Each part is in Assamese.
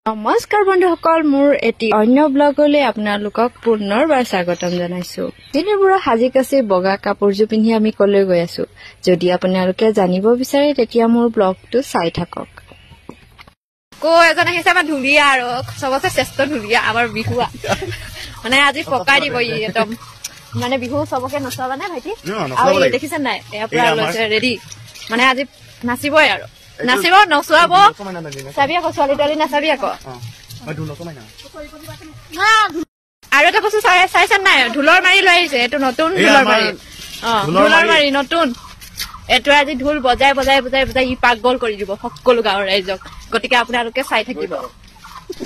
নমস্কাৰ বন্ধুসকল, মোৰ এটি অন্য ব্লগলৈ আপোনালোকক পুনৰবাৰ স্বাগতম জনাইছো। দিনবোৰৰ সাজি কাচি বগা কাপোৰযোৰ পিন্ধি আমি কলৈ গৈ আছো, যদি আপোনালোকে জানিব বিচাৰে তেতিয়া মোৰ ব্লগটো চাই থাকক। আকৌ এজন আহিছে আমাৰ ঢুলীয়া, আৰু চবতে শ্ৰেষ্ঠ ঢুলীয়া আমাৰ বিহুৱা, মানে আজি পকাই দিব ই একদম, মানে বিহু চবকে নচোৱাবা নে ভাইটি? আৰু দেখিছে নাই, এয়া পুৰা লৈছে ৰেডি, মানে আজি নাচিবই আৰু নাচিব, নচুৱাব। চাবি আকৌ, ছোৱালী তোৱালী নাচাবি আকৌ। আৰু এটা বস্তু চাইছা নাই, ঢোলৰ মাৰি লৈ আহিছে, এইটো নতুন ঢোলৰ মাৰি। অ, ঢোলৰ মাৰি নতুন। এইটো আজি ঢোল বজাই বজাই বজাই বজাই ই পাগল কৰি দিব সকলো গাঁৱৰ ৰাইজক, গতিকে আপোনালোকে চাই থাকিব।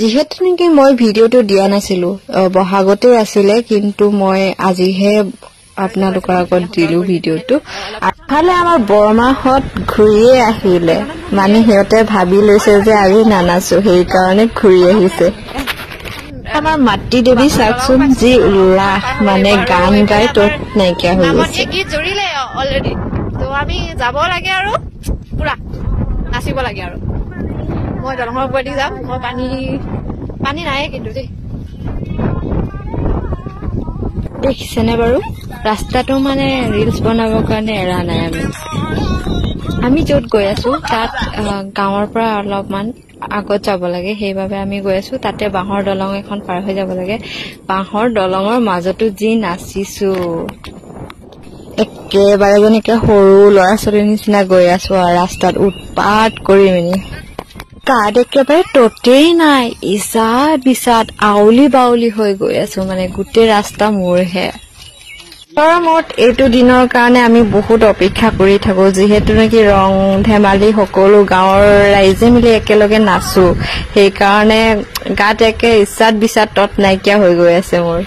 যিহেতু নেকি মই ভিডিঅ'টো দিয়া নাছিলো, বহাগতে আছিলে, কিন্তু মই আজিহে আপোনালোকৰ আগত দিলো ভিডিঅ'টো। আগফালে আমাৰ বৰমাহঁত ঘূৰিয়ে আহিলে, মানে সিহঁতে ভাবি লৈছে যে আজি নানাচো, সেইকাৰণে ঘূৰি আহিছে। আমাৰ মাতৃ দেৱী চাওকচোন, যি উল্লাস, মানে গান গাই তত নাইকিয়া হৈ গৈছে। গীত জুৰিলে অলৰেডি, ত' আমি যাব লাগে আৰু পুৰা নাচিব লাগে। আৰু মই দলঙৰ ওপৰেদি যাম, মই পানী পানী নাই কিন্তু দেই। দেখিছেনে বাৰু ৰাস্তাটো, মানে ৰিলচ বনাবৰ কাৰণে এৰা নাই। আমি য'ত গৈ আছো তাত গাঁৱৰ পৰা অলপমান আগত যাব লাগে, সেইবাবে আমি গৈ আছো। তাতে বাঁহৰ দলং এখন পাৰ হৈ যাব লাগে। বাঁহৰ দলঙৰ মাজতো যি নাচিছো, একেবাৰে যেনেকে সৰু ল'ৰা ছোৱালীৰ নিচিনা গৈ আছো আৰু ৰাস্তাত উৎপাত কৰি মেলি। গাত একেবাৰে ততেই নাই, ইচাত বিচাত আউলি বাউলি হৈ গৈ আছো, মানে গোটেই ৰাস্তা মোৰহে। গৰমত এইটো দিনৰ কাৰণে আমি বহুত অপেক্ষা কৰি থাকো, যিহেতু নেকি ৰং ধেমালি সকলো গাঁৱৰ ৰাইজে মিলি একেলগে নাচো, সেইকাৰণে গাত একে ইচ্ছাত বিচাত তত নাইকিয়া হৈ গৈ আছে মোৰ।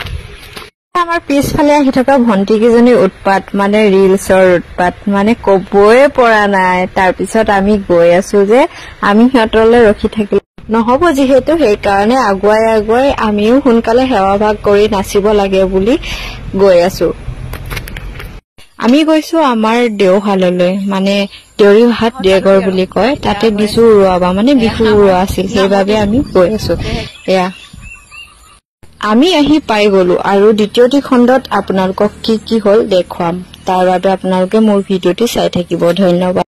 আমাৰ পিছফালে আহি থকা ভন্টি কেইজনীৰ উৎপাত, মানে ৰিলচৰ উৎপাত, মানে কবই পৰা নাই। তাৰপিছত আমি গৈ আছো যে আমি সিহঁতলৈ ৰখি থাকিলে নহব যিহেতু, সেইকাৰণে আগুৱাই আগুৱাই আমিও সোনকালে সেৱা ভাগ কৰি নাচিব লাগে বুলি গৈ আছো। আমি গৈছো আমাৰ দেওশাললৈ, মানে দেউৰী ভাষাত দেওঘৰ বুলি কয়, তাতে বিচু উৰুৱাবা, মানে বিহু উৰুৱা আছিল, সেইবাবে আমি গৈ আছো। এয়া আমি আহি পাই গলো আৰু দ্বিতীয়টি খণ্ডত আপোনালোকক কি কি হল দেখুৱাম, তাৰ বাবে আপোনালোকে মোৰ ভিডিঅ'টি চাই থাকিব। ধন্যবাদ।